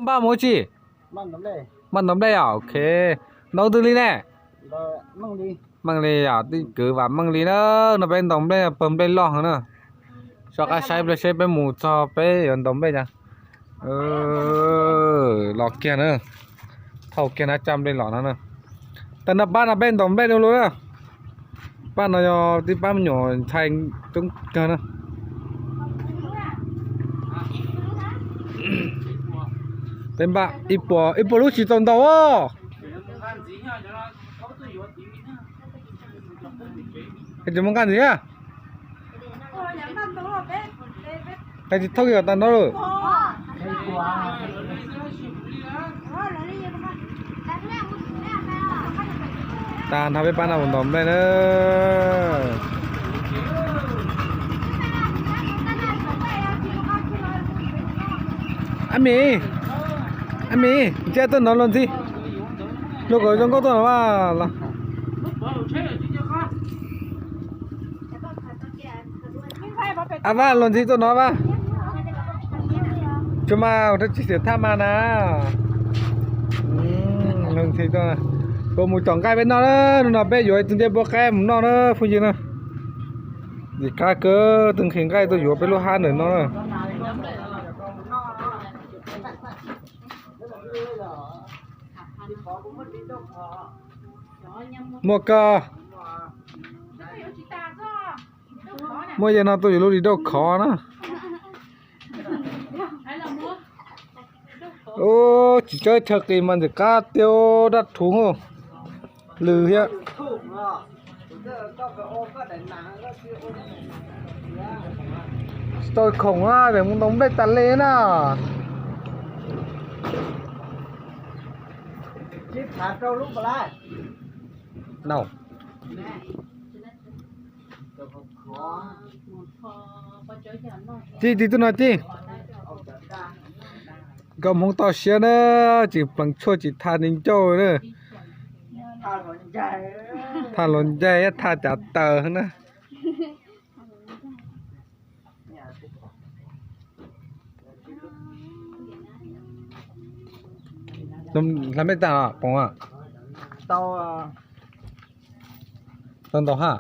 Npaj mus tsi? Npaj ntaus nplej os, ok. Ntaus twg li ne? Meej li os, tij kwv Vam Meej li na. No peb ntaus nplej, pawg nplej loj heev na. Soj qab saib pliag seb peb mus txog peb yuav ntaus nplej cas. Los kiag na, thauj kiag na, caj nplej los no na. Tag no pab no peb ntaus nplej dua lug na. Pab no yog tib pab me nyuam ntxhais coob kawg na. Peb npaj ib puas, ib puas lub tsis tau ntaus os. Ces muaj nqaj ntxiv a. Qe tsis thauj kiag tag nrho lawm. Tag nrho peb pab no mus ntaus nplej na. Ab Mis, ab Mis, ntsia tuaj no los ntxhi. Luag kom zoo nkauj tuaj no mas los. Ab Vaj, luag ntxhi tuaj no Vaj. Tsuas mas ua rau tsis xiam thaj mas na. Luag ntxhi tuaj, puas mus com nqaij peb noj na. Hnub no peb yuav tus ncej npua qaib mus noj na phooj ywg na. Ntxim qab kawg, tus nqhis nqaij tuaj yuav peb lub hab ntawm no na. Muaj kawg. Muaj yawg no tuaj yuav lub ris dauj khov na. Ub, tsis tso chaw qis mas ntxim qab tiag, dab rhuv lwm thiab. Tsis tau khoom na, mus ntaus nplej tas li na. Ci, tig tuaj no ci. Nkauj Hmoob toj siab na, tsis pleev tshuaj tsis tha ni ncauj na. Tha hluas ncaig, tha cav taws na. Hla mej tag poov a? Tau ntaus hab.